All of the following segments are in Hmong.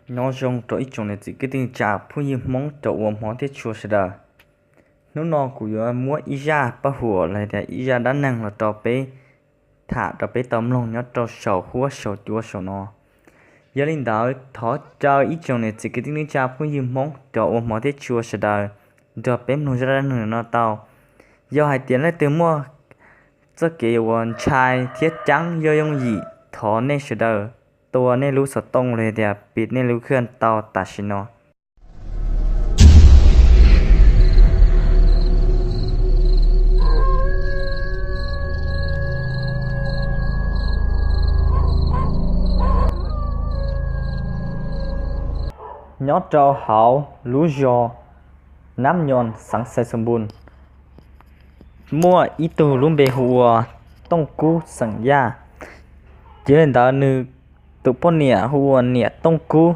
Nyob zoo rau ib tsoom niam txiv kwv tij neej tsa phooj ywg Hmoob cov uas hmov thiab tshua sawv daws. Hnub no kuv yuav muab ib zaj paj huam los tias ib zaj dab neeg los rau peb tham rau peb tau mloog nyob rau saum huab saum cua saum no. Yog li ntawd thov caw ib tsoom niam txiv kwv tij neej tsa phooj ywg Hmoob cov uas hmov thiab tshua sawv daws nrog peb mloog zaj dab neeg no tau. Yog hais tias leej twg muaj txoj kev uas ntshai thiab ceeb yog yooj yim, thov nej sawv daws tua nej lub xov tooj los tias pib nej lub khaj tau tam sim no. Nyob rau hauv lub zos Nab Nyo, xeev Xais Xus Npus, muaj ib tug lub npe hu ua Tooj Kub xeem Yaj. Ces li ntawd nws tus poj niam hu ua niam Tooj Kub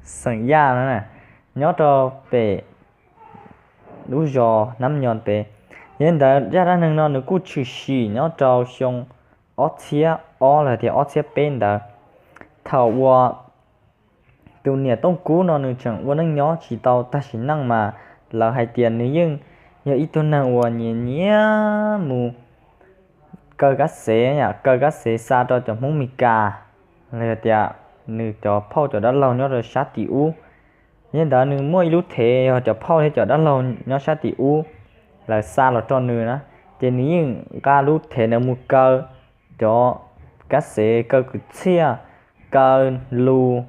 xeem Yaj no, nyob rau pem lub zos Nab Nyo pem. Yog li ntawd zaj dab neeg no nws kuj tshwm sim nyob rau xyoo ob txhiab ob los tias ob txhiab peb ntawd. Thaum uas tus niam Tooj Kub no nws tseem ua neej nyob tsis tau tag sim neej mas lawv hais tias nws yeej yog ib tug neeg uas nyiam nyiam mus kaw kab xev, kaw kab xev xa rau cov Hmoob Mes Kas, los yog tias nws cov phauj cov dab laug nyob rau sab tim ub. Yog li ntawd nws muaj ib lub thev yog cov phauj thiab cov dab laug nyob sab tim ub lawv xa los rau nws na, ces nws yeej nqa lub thev ntawd mus kaw cov kab xev, kaw kwv txhiaj, kaw lus,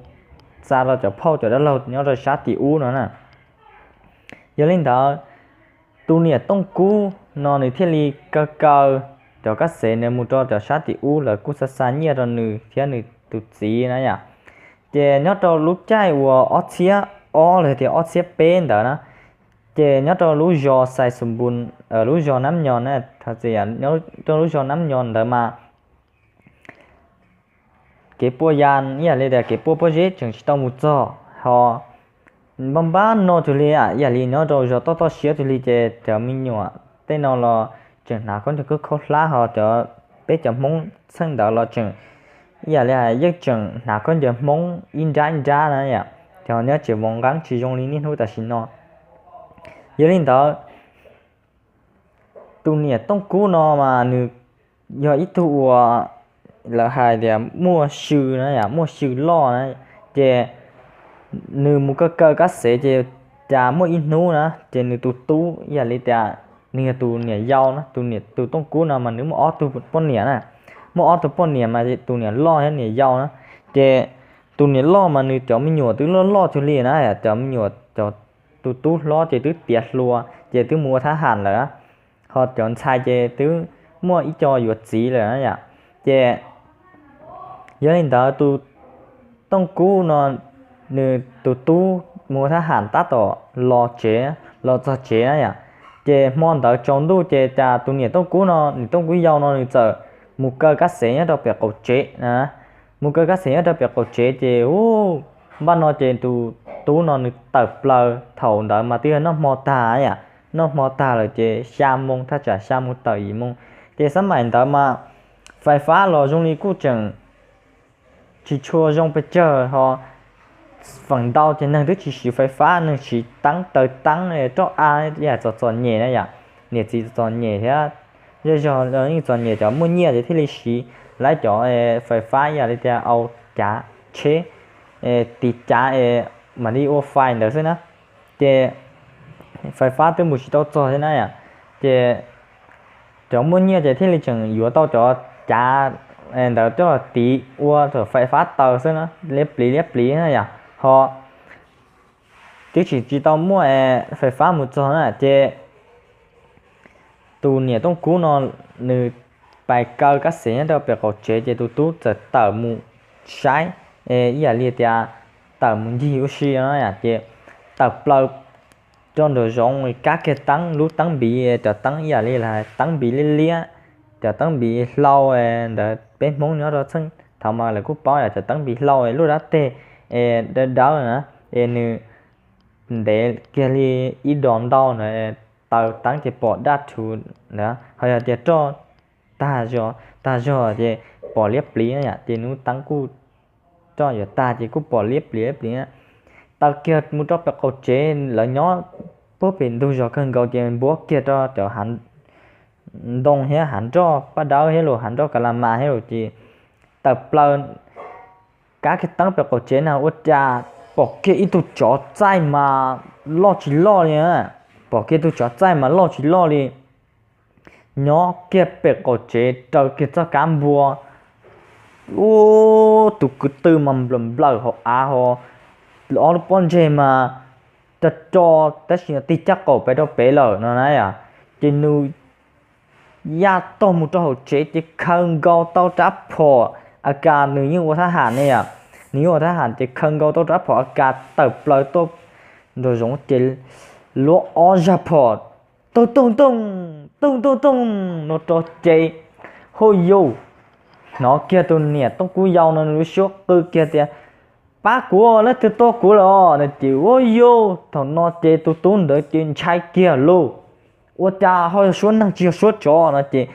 xa rau cov phauj cov dab laug nyob rau sab tim ub no na. Yog li ntawd, tus niam Tooj Kub no nws thiaj li kaw kaw cov kab xev ntawd mus rau cov sab tim ub, lawv kuj xa xa nyiaj rau nws thiab nws tus txiv na yom. Ces nyob rau lub caij uas ob txhiab ob los tias ob txhiab peb ntawd na, ces nyob rau lub zos Xais Xus Npus, lub zos Nab Nyo na, rau lub zos Nab Nyo ntawd mas kev puaj ya ib yam li tias kev puaj pob zeb tseem tsis tau mus txog, ho npaj npaj no tug li ib yam li nyob rau zos toj toj siab tug li ces cov me nyuam tej no los tseem hnav khaub ncaws khaub hlab, ho cov peb cov Hmoob txheej ntawd los tseem ib yam li yeej tseem hnav khaub ncaws Hmoob ib nrab ib nrab na yom, ces nyob tseem vov nqeeb tsis zoo li niaj hnub tam sim no. Yog li ntawd, tus niam Tooj Kub no mas nws yog ib tug uas lawv hais tias muaj sw na yom, muaj sw loj na, ces nws mus kaw kaw kab xev ces cas muaj ib hnub na ces nws tus tub ib yam li tias nws yog tus niam yau na, tus niam, tus Tooj Kub no mas nws muaj ob tug poj niam na, muaj ob tug poj niam mas tus niam loj thiab niam yau na, ces tus niam loj mas nws cov me nyuam twb loj loj tug li na, cov me nyuam cov tus tub hlob ces twb tiav hluas ces twb mus ua thab ham lawm, ho cov ntxhais ces twb muaj ib co yuav txiv lawm na yom. Ces yog li ntawd tus Tooj Kub no nws tus tub mus ua thab ham tab tom los tsev, los txog tsev na yom, ces hmo ntawd tsaus ntuj ces cas tus niam Tooj Kub no, niam Tooj Kub yau no nws txawm mus kaw kab xev nyob rau pem qaum tsev na. Mus kaw kab xev nyob rau pem qaum tsev ces ub, npaj no ces tus tub no nws tawm plaws, thaum ntawd mas twb yog noj hmo tag yom, noj hmo tag lawm ces xya moo, thaj tsam xya moo tawm yim moo. Ces xab maim ntawd mas fais fab los zoo li kuj tseem tsis tshua zoo pes tsawg, ho feem ntau ces neeg twb tsis siv fais fab, neeg siv teeb taw teeb, roj av, yam txom txom nyem na yom, niam txiv txom txom nyem thiab zej zog yeej txom nyem, cov muaj nyiaj ces thiaj li siv lawv cov fais fab ib yam li tias au cav tsheb, tiv cav es mam li ua fais ntawd xwb na. Ces fais fab twb mus tsis tau txog thiab na yom, ces cov muaj nyiaj ces thiaj li tseem yuav tau cov cav ntawd coj los tiv ua fais fab taws xwb na, liab pliv liab pliv na yom, ho twb tsis tsis tau muaj fais fab mus txog na ces tus niam Tooj Kub no nws pais kaw kab xev nyob rau pem qaum tsev ces tus tub txawm tawm mus saib, ib yam li tias tawm mus ncig ua si no na yom, ces tawm plaws rau nraum zoov, kab kiag teeb, lub teeb npiv, cov teeb ib yam li teeb npiv liab liab, cov teeb npiv hlau ntawd, peb Hmoob nyob rau txheej thaud mas lawv kuj paub yom, cov teeb npiv hlau lub dab teg dawb dawb na, es nws ntev kiag li ib dos ntau na, taws teeb ces pom daj rhuv ntawd, ho yog tias roj tag zog tag zog ces pom liab pliv na yom, ces nws teeb kuj roj yuav tag ces kuj pom liab plias liab plias. Taw kiag mus rau pem qaum tsev, lawv nyob puag pem ntug zos kawg nkaus ces npuab kiag rau cov hav ntoo thiab hav nroj paj dawb thiab los hav nroj ka la mas thiab los ces tawm plaws kab kiag teeb pem qaum tsev na ua cas pom kiag ib tug tsov txaij mas loj tsis loj li. Pom kiag tug tsov txaij mas loj tsis loj li, nyob kiag pem qaum tsev raws kiag txoj kab npua. Ub, tus kwv tw mas nplawm nplawm hauv av ho, ob lub pob ntseg mas rog rog tab sis tig caj qaum pes rau pem lawm no na yom. Ces nws ya tog mus rau hauv tsev ces khaws nkaus tau rab phom a kas, nws yeej ua thab ham ne yom, nws yeej ua thab ham ces khaws nkaus tau rab phom a kas tawm plaws tuaj nraum zoov ces luab ob zaj phom toog toog toog, toog toog toog no rau ces, huj yus, hnov kiag tus niam Tooj Kub Yau no nws lub suab qw kiag tias, pab kuv, leej twg tua kuv lawm no ces, huj yus, thaum no ces tus tub ntawd ces ntshai kiag lauj. Ua cas ho yog suab neeg tsis yog suab tsov no ces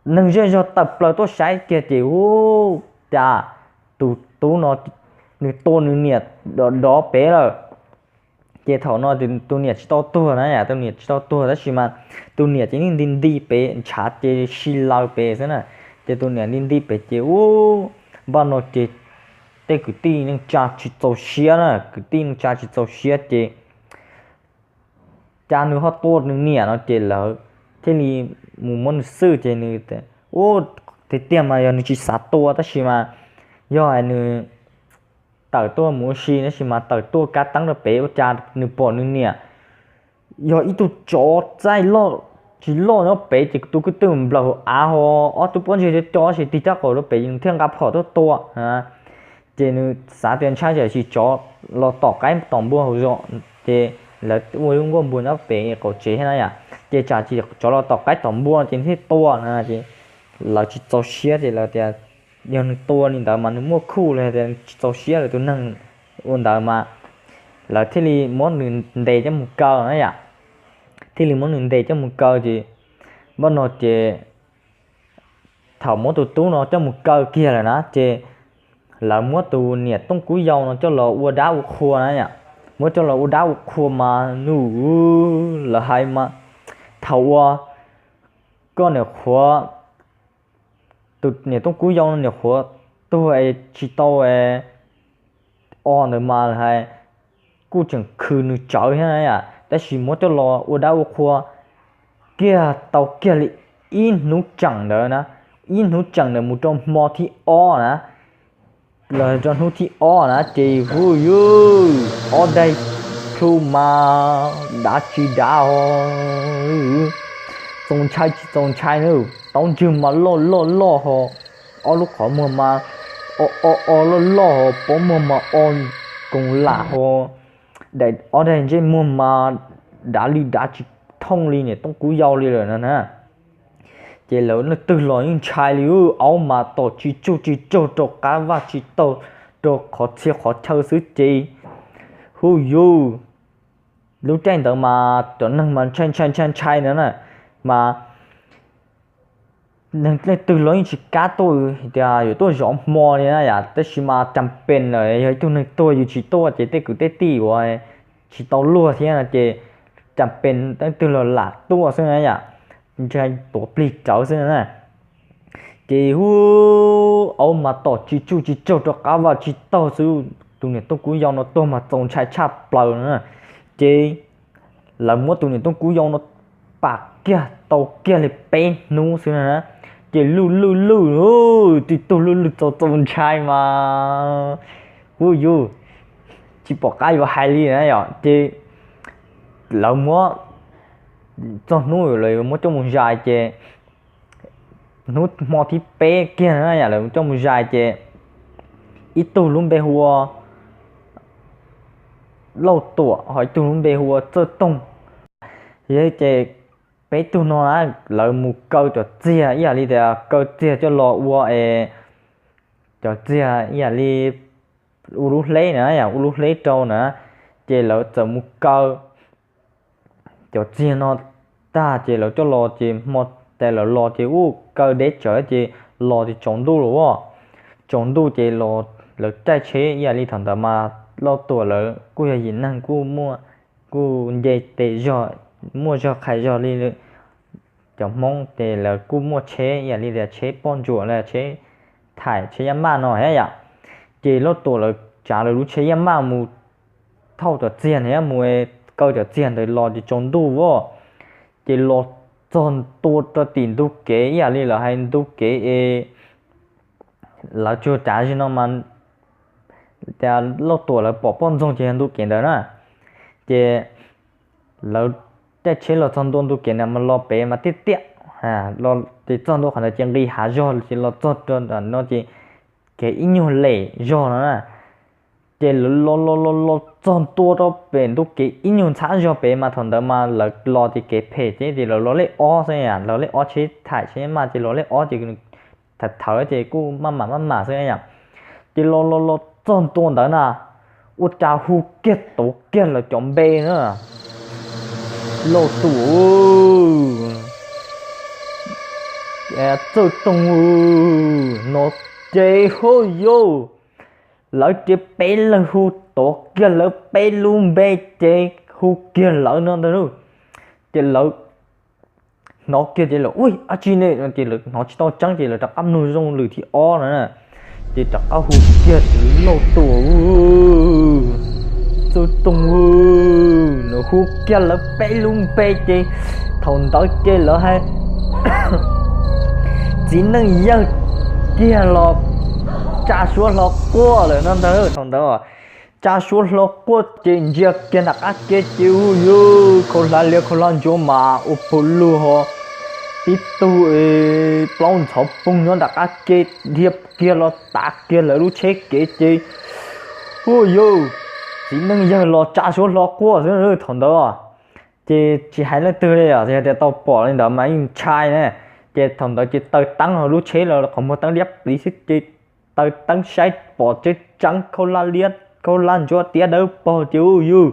neeg zej zog tawm plaws tuaj saib kiag ces, ub, cas tus tub no nws tua nws niam dov dov pem lawm. Ces thaum no tus niam tsis tau tuag na yom, tus niam tsis tau tuag tab sis mas tus niam ces yeej nti nti pem ntshav ces si laws pem xwb na. Ces tus niam nti nti pem ces, ub, npaj no ces tej kwv tij neej tsa tsis txaus siab na, kwv tij neej tsa tsis txaus siab ces cas nws ho tua nws niam no ces lawv thiaj li mus muab nws xwj ces nws, ub, tiag tiag mas yog nws tsis xav tua tab sis mas yog nws tawm tuaj mus ua si tab sis mas tawm tuaj kab teeb rau pem ua cas nws pom nws niam yog ib tug tsov txaij loj tsis loj nyob pem ces tus kwv tw nplawm hauv av ho, ob tug pob ntseg cov cov tab sis tig caj qaum rau pem ces nws thiaj nqa phom tuaj tua. Ces nws xav tias ntshai tsam tsis tsov los tom qaib tom npua hauv zos ces lawv ua lub nkuaj npua nyob pem qaum tsev thiab na yom, ces tsam tsis tsov los tom qaib tom npua ces nws thiaj tua na ces lawv tsis txaus siab ces lawv tias yog nws tua li ntawd mas nws muaj khuj li tias tsis txaus siab lawv tus neeg ua ntawd mas lawv thiaj li muab nws ntes coj mus kaw na yom. Thiaj li muab nws ntes coj mus kaw ces npaj no ces thaum muab tus tub no coj mus kaw kiag lawm na ces lawv muab tus niam Tooj Kub Yau no coj los ua dab ua qhua na yom. Muab coj los ua dab ua qhua mas nws, lawv hais mas thaum uas koj niam qhuav, tus niam Tooj Kub Yau no niam qhuav tuag tsis tau o ntawd mas lawv hais kuj tseem khwv nws tsawv thiab na yom, tab sis muab coj los ua dab ua qhua kiag tau kiag li ib hnub tseem ntawd na, ib hnub tseem ntawd mus rau hmo thib ob na, los rau hnub thib ob na ces huj yus, ob daig plhu mas dav tsis dav ho, txaus ntshai tsis txaus ntshai na, taub ntswg mas loj loj loj ho, ob lub qhov muag mas o o o loj loj ho, pob muag mas o koos lam ho, daim ob daig ntsej muag mas dav li dav tsis thooj li niam Tooj Kub Yau li lawm no na. Ces lawv leej twg los yeej ntshai li, aub mas tom tsis tsuj tsis tsaug rau qab vaj tsis taug rau qhov txhia qhov chaw xwb ces huj yus, lub caij ntawd mas cov neeg mas ntshai ntshai ntshai ntshai ntawd na, mas neeg leej twg los yeej tsis kam tuaj tias yuav tuaj zov hmo li na yom, tab sis mas cas pes lawm yog ib tug neeg tuag yus tsis tuaj ces tej kwv tej tij uas tsis tau luag thiab no ces cas pes leej twg los lam tuaj xwb na yom, ntshai tuav plig rawv xwb na. Ces huj, aub mas tom tsis tsuj tsis tsaug rau qab vaj tsis taug xwb, tus niam Tooj Kub Yau no tuag mas txaus ntshai tshaj plaws na. Ces lawv muab tus niam Tooj Kub Yau no pam kiag tau kiag li peb hnub xwb na, ces lwj lwj lwj, tib tug lwj lwj txaus txaus ntshai mas huj yus, tsis pom qab yuav hais li na yom. Ces lawv muab, txog hnub lawv muab coj mus zais ces hnub hmo thib peb kiag na yom, lawv coj mus zais ces ib tug lub npe hu ua Lauj Tuam ho ib tug lub npe hu ua Txawj Toog. Yog ces peb tug no na, lawv mus kaw cov txiag ib yam li tias kaw txiag coj los ua es cov txiag ib yam li ua lub hleb na yom, ua lub hleb rau na, ces lawv txawm mus kaw cov txiag no tag ces lawv coj los ces hmo tas lawv los ces ub kaw deb tsawv ces los ces tsaus ntuj lawm as, tsaus ntuj ces los lawv caij tsheb ib yam li thaum ntawd mas Lauj Tuam lawv kuj yog yim neeg kuj muaj, kuj nce tes zog, muaj zog qhais zog li cov Hmoob ces lawv kuj muaj tsheb ib yam li tias tsheb poj ntsuam los tsheb thaim tsheb yaj maj no thiab yom. Ces Lauj Tuam lawv tsav lawv lub tsheb yaj maj mus thauj cov txiag thiab mus kaw cov txiag ntawd los ces tsaus ntuj as, ces los txog ntua rau tim ntug kev ib yam li lawv hais ntug kev es lawv tsuas cav zim no mas tias Lauj Tuam lawv pom poj ntxoog ces yog ntug kev ntawd na. Ces lawv caij tsheb los txog ntua ntug kev ntawd mas los pem mas tiaj tiaj, los ces txog ntua qhov ntawd ces nqis hav zog ces los txog rau no ces kev ib nyuag lem zog no na. Ces lawv los los los los txog ntua rau pem ntug kev ib nyuag ntxhab zog pem mas thaum ntawd mas lawv los ces kev phem ces ces lawv los lej ob xwb, lawv lej ob tsheb thaim tsheb maj ces los lej ob ces thawv thawv ces kuj maj mam maj mam xwb yom. Ces los los los txog ntua ntawd na, ua cas hu kiag tuav kiag lawv cov npe na, Lauj Tuam, Txawj Toog no ces hauj yau, lawv ces peb leeg hu tuav kiag lawv peb lub npe ces hu kiag lawv no ntag lauj. Ces lawv hnov kiag ces lawv ua dab tsi ne no ces lawv hnov tsis tau tseeb ces lawv rov qab mloog zoo lwm thib ob no na. Ces rov qab hu kiag ces Lauj Tuam, Txawj Toog, nws hu kiag lawv peb lub npe ces thaum ntawd ces lawv hais txiv neej yawg kiag los tsa suab hlo quaj lawm no ntag. Thaum ntawd tsa suab hlo quaj ces ntsia kiag nram qab ke ces hu yus khaub hlab liab khaub hlab ntsuab mas ua pawg lug ho, tib tug plaub ntxhov poog nyob nram qab ke dhia kiag los tav kiag lawv lub tsheb kev ces hu yus txiv neej yawg los tsa suab hlo quaj xwb thaum ntawd. Ces tsis hais leej twg li os, yog tias tau pom li ntawd mas yeej ntshai na. Ces thaum ntawd ces taws teeb ho lub tsheb los qhov muag teeb liab pliv xwb ces taws teeb saib pom tseeb tseeb khaub hlab liab khaub hlab ntsuab tiab dawb paug ces hu yus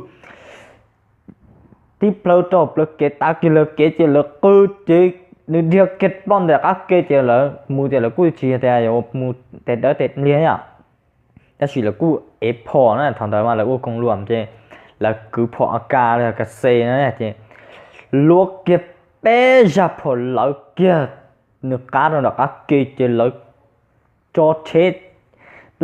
tib plhaw rau plawv kev tav kiag lawv kev ces lawv qw ces nws dhia kiag ploj nram qab ke ces lawv mus ces lawv kuj tsis yog tias yuav mus tes dawb tes liag yom. Tab sis lawv kuj ev phom na, thaum ntawd mas lawv ua koos luam ces lawv kwv phom A K los K C na ces luav kiag peb zaj phom lawv kiag nws qab rau nram qab ke ces lawv tso tsheb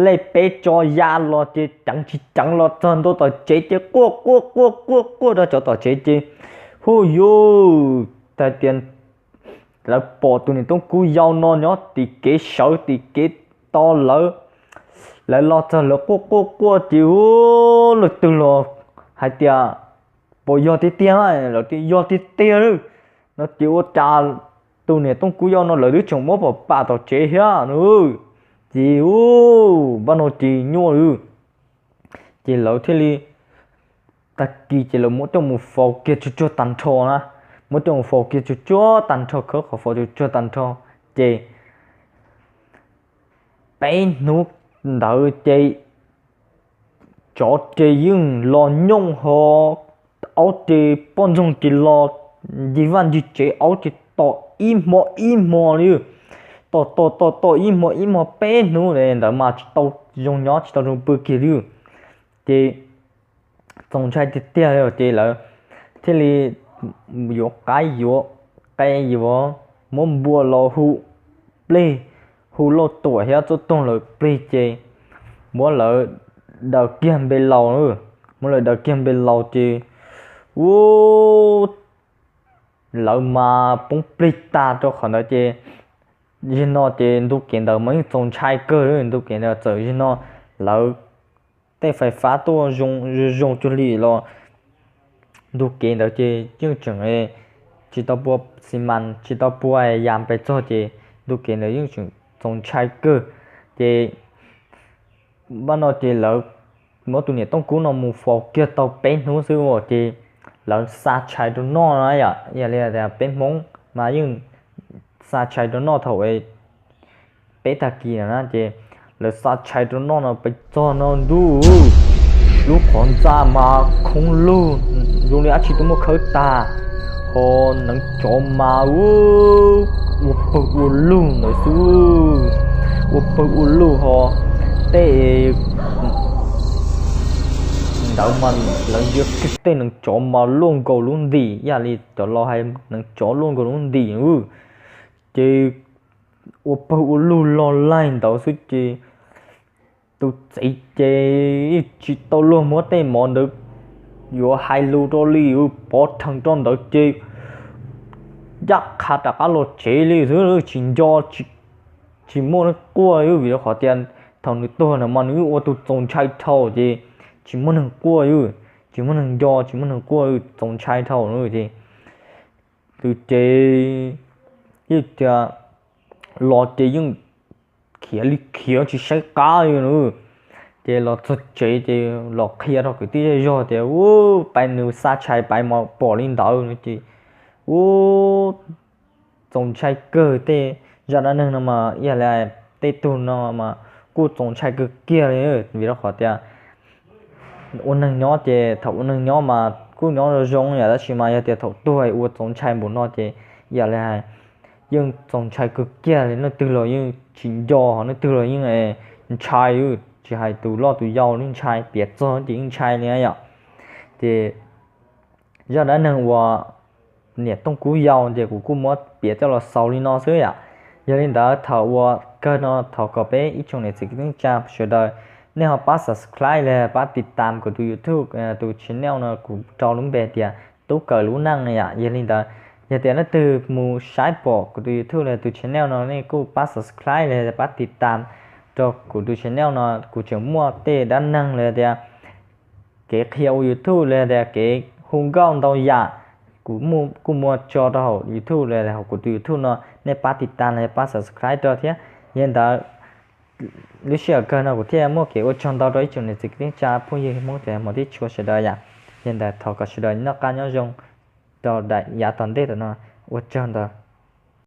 lej peb tso ya los ces ceev tsis ceev los txog ntua tom tsev ces quaj quaj quaj quaj quaj rau cov tom tsev ces hu yus tag tias lawv pom tus niam Tooj Kub yau no nyob tim kev sawv tim kev tos lawv, lawv los txog lawv quaj quaj quaj ces hu leej twg los hais tias puas yog tiag tiag, lawv tias yog tiag tiag li no ces ua cas tus niam Tooj Kub yau no lawv twb tseem muab pom pam tom tsev thiab no. Ces hu npaj no ces nyuaj li ces lawv thiaj li tag kis ces lawv muab coj mus faus kiag tsuag tsuag tag nrho na, muab coj mus faus kiag tsuag tsuag tag nrho, khawb qhov faus tsuag tsuag tag nrho ces peb hnub ntawd ces tsov ces yeej los nyooj ho, aub ces poj ntxoog ces los ncig vaj ncig tsev, aub ces tom ib hmo ib hmo li, tom tom tom tom ib hmo ib hmo peb hnub ntawd mas tsis tau zoo nyob tsis tau zoo pw kiag li. Ces txaus ntshai tiag tiag ces lawv thiaj li yuav qaib yuav qe yuav muab npua los hu plig, hu Lauj Tuam thiab Txawj Toog lawv plig ces muab lawv daws kiag npe laus, muab lawv daws kiag npe laus ces ub lawv mas poob plig tag rau qhov ntawd ces zaum no ces ntu kev ntawd mas yeej txaus ntshai kawg, ntu kev ntawd txawm zaum no lawv tej fais fab tuaj zoo zoo cuag li los ntu kev ntawd ces yeej tseem tsis tau pua xi mas tsis tau pua yas pes txog ces ntu kev ntawd yeej tseem txaus ntshai kawg. Ces npaj no ces lawv muab tus niam Tooj Kub no mus faus kiag tau peb hnub xwb ces lawv xa tshais rau noj no yom, yog li peb Hmoob mas yeej xa tshais rau noj thaum peb tag kis na ces lawv xa tshais rau noj no pes txog no ntuj, lub qhov ntxa mas khoob lug zoo li dab tsi tuaj muab khawb tag, ho neev tsov mas ua pawg ua lug ntawd xwb, ua pawg ua lug ho tej ntawd mas lawv ntsia kiag tej neev tsov mas luaj nkaus lub ntim, ib yam li cov laus hais neev tsov luaj nkaus lub ntim. Ces ua pawg ua lug los laig ntawd xwb ces tus txiv ces yeej tsis tau luag muab tej mov ntawd yuav hais lus rau li, pov rhees rau ntawd ces ncaj qha rov qab los tsev li xwb, tsis nco, tsis muaj neeg quaj, vim rau qhov tias thaum nws tuag no mas nws ua tus txaus ntshai dhau ces tsis muaj neeg quaj, tsis muaj neeg nco, tsis muaj neeg quaj, txaus ntshai dhau ces tus ces yeej tias los ces yeej khiav li khiav tsis saib qab li no. Ces los txog tsev ces los qhia rau kwv tij zej zog tias, u, pais nws xa tshais pais mas pom li ntawd no ces, u, txaus ntshai kawg. Tej zaj dab neeg no mas ib yam li tej tug no mas kuj txaus ntshai kawg kiag li, vim rau qhov tias ua neeg nyob ces thaum ua neeg nyob mas kuj nyob zoo zoo yom, tab sis mas yog tias thaum tuag ua txaus ntshai npaum no ces ib yam li hais yeej txaus ntshai kawg kiag li, leej twg los yeej tsis nco, leej twg los yeej ntshai, tsis hais tus loj tus yau los ntshai, piav txog ces yeej ntshai li yom. Ces zaj dab neeg uas niam Tooj Kub yau ces kuv kuj muab piav coj los xaus li no xwb yom. Yog li ntawd thaum uas kawg no thov kom peb ib tsoom niam txiv kwv tij neej tsa sawv daws, nej ho pab subscribe los pab tiv tam kuv tus YouTube, tus channel no kuv rau lub npe tias Tub Kawm Lub Neej yom. Yog li ntawd yog tias leej twg mus saib pom kuv tus YouTube los tus channel no nej kuj pab subscribe los pab tiv tam rau kuv tus channel no, kuv tseem muaj tej dab neeg los tias kev qhia ua YouTube los tias kev hu nkauj ntau yam, kuv kuj muaj tso rau hauv YouTube los hauv kuv tus YouTube no, nej pab tiv tam los pab subscribe rau thiab. Yog li ntawd lub sij hawm kawg no kuv thiaj muaj kev ua tsaug ntau rau ib tsoom niam txiv kwv tij neej tsa phooj ywg Hmoob cov hmov thiab tshua sawv daws yom. Yog li ntawd thov kom sawv daws noj qab nyob zoo rau daim yav tom ntej tam no, ua tsaug ntau.